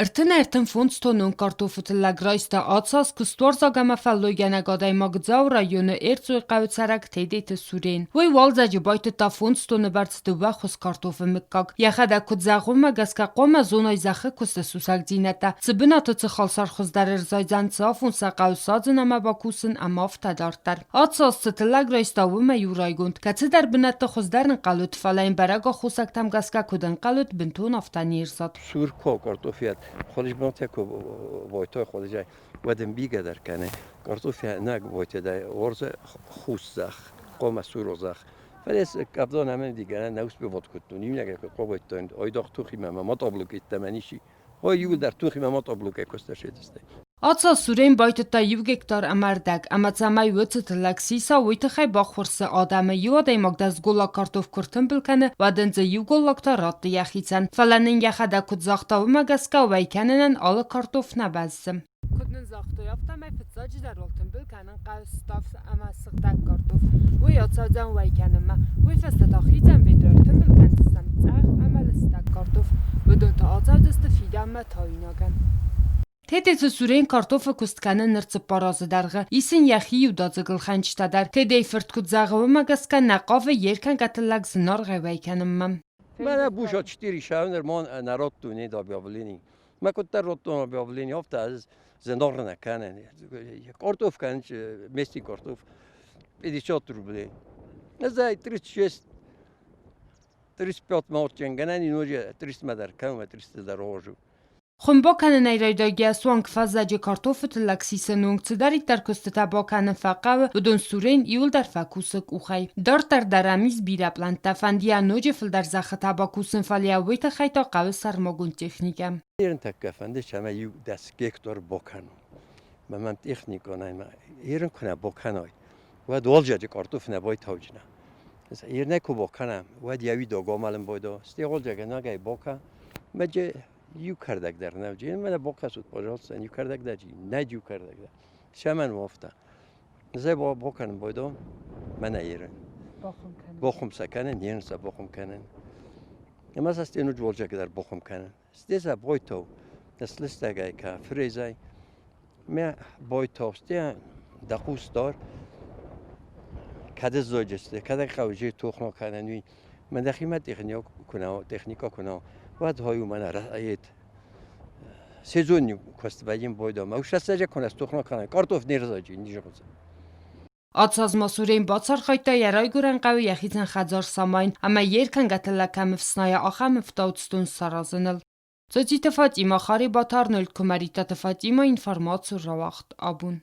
35 тоннон картофы тыллӕг райста ацаз куыстуарзаг ӕмӕ фӕллойгӕнӕг адӕймаг Дзауы районы Эрцъойы хъӕуы цӕрӕг Тедеты Сурен. Уый уалдзӕджы байтыдта фондз тонны бӕрц дыууӕ хуыз картофы мыггаг. Йӕхӕдӕг куыд зӕгъы, уымӕ гӕсгӕ хъуамӕ зоной зӕххы куысты сусӕгдзинӕдтӕ, цы бынаты цы халсар хуыздӕр ӕрзайдзӕн, цы афон сӕ хъӕуы садзын ӕмӕ бакусын ӕмӕ афтӕ дарддӕр. Ацаз цы тыллӕг райста, уымӕй у райгонд. Кӕцыдӕр бынӕтты хуыздӕр ӕнхъӕл уыд, фӕлӕ йын бӕрӕг аххосӕгтӕм гӕсгӕ куыд ӕнхъӕл уыд, бынтон афтӕ не рзад. Сурко картофиат холижбонте ко войтой холижай уӕдын бигӕдӕр кӕны картофия наг войтедай орзе хусзах кома сурозах. Фӕлӕ кавдон ӕмӕ дигӕнӕ не успевот куттун имнӕгӕ ко қобойттон ойдох тухимӕ ма мотоблук иттӕмӕниши. Ой, иуылдӕр тухимӕ мотоблукӕй куыстӕшедысты. Ацы Сурен байтыдта иу гектар ӕмӕ ӕрдӕг, ӕмӕ цӕмӕй уыцы тыллӕг сиса, уый тыххӕй баххуырсы адӕмы. Иу адӕймаг дӕс голлаг картоф куы ртымбыл кӕны, уӕд ын дзы иу голлаг та ратты йӕхицӕн. Фӕлӕ нын йӕхӕдӕг куыд загъта, уымӕ гӕсгӕ уӕй кӕнынӕн алы картоф нӕ бӕззы. Куыд нын загътой, афтӕмӕй фыццаджыдӕр уал тымбыл кӕнын хъӕуы ставд ӕмӕ сыгъдӕг картоф. Уый ацӕудзӕн уӕй кӕнынмӕ. Уый фӕстӕ та хицӕн ведрайы тымбыл кӕндзыстӕм цъӕх ӕмӕ лыстӕг картоф. Уыдон та ацӕудзысты фидӕнмӕ тауинагӕн. Тедеты Сурен картофы куыст кӕны ныр цыппар азы дӕргъы. Ис ын йӕхи иудадзыг ӕлхӕнджытӕ дӕр. Тедейы фырт куыд зӕгъы, уымӕ гӕсгӕ нӕ хъавы йе ркӕнгӕ тыллӕг зынаргъӕй уӕй кӕнынмӕ. Мӕнӕ буша четыре шавнер мон народту не добавление. Мӕ куыддӕр родтон объявление, афтӕ ӕз зынаргъ нӕ кӕнын. Картоф кӕнын, местный картоф, 50 рублей. Ӕз ӕй 36 35 ма отченгӕнӕн, ноджы 300 мӕ дӕр кӕнын, 300 дӕр рожу. Хуым бакӕнынӕй райдайгӕ суанг фӕззӕджы картофы тыллӕг сисыны онг цыдӕриддӕр куыстытӕ бакӕнын фӕхъӕуы, уыдон Сурен иуылдӕр фӕкусы къухӕй. Дарддӕр дӕр ӕм ис бирӕ пълӕнттӕ, фӕнды йӕ ноджы фылдӕр зӕххытӕ бакусын, фӕлӕ йӕ уый тыххӕй та хъӕуы сӕрмагонд техникӕ. Ерынтӕккӕ фӕнды, цӕмӕй иу дӕс гектар бакӕнон. Мӕ мӕм техниконӕй мӕ ерын куы нӕ бакӕной, уӕд уалдзӕджы картоф нӕ байтауджынӕ. Ернӕ куы бакӕнӕм, уӕд йӕ уидог амӕлын байдо. Стӕй уалдзӕгӕн нагӕй бака, мӕ иу кӕрдӕг дӕр нӕ уыди. Мӕнӕ бакӕсут, пожалуйста, иу кӕрдӕг дӕр нӕ иу кӕрдӕг дӕр. Цӕмӕн уафта? Зӕ бакӕнын байдо, мӕнӕ ерын. Бахуым сӕ кӕнын, ерын сӕ бахуым кӕнын. Ӕмӕ сӕ стену уалдзӕг дӕр бахуым кӕнын. Стеза бойтов, слыстӕгӕй ка фрезай, мӕ бойтов сте да хъус дар, кӕд зоджысты, кӕд хъӕуы тохно кӕнӕн уый. Мӕ дӕхимӕ техника куы нӕ, уӕд хой уымӕн ает сезонни куыст вӕййын бойдомӕ. Ушӕссӕджы куы нӕ стохно кӕнӕн, картоф не рзаджы, низы Ацаз ма Сурен бацархайдта йӕ райгуырӕн хъӕуы йӕхицӕн хӕдзар самайын ӕмӕ йе ркӕнгӕ тыллӕг кӕм ӕфснайа, ахӕм ӕфтауцдон саразыныл. Цоциты Фатимӕ, Харебаты Арнольд, Куымӕридтаты Фатимӕ, информаци рауагъд абон.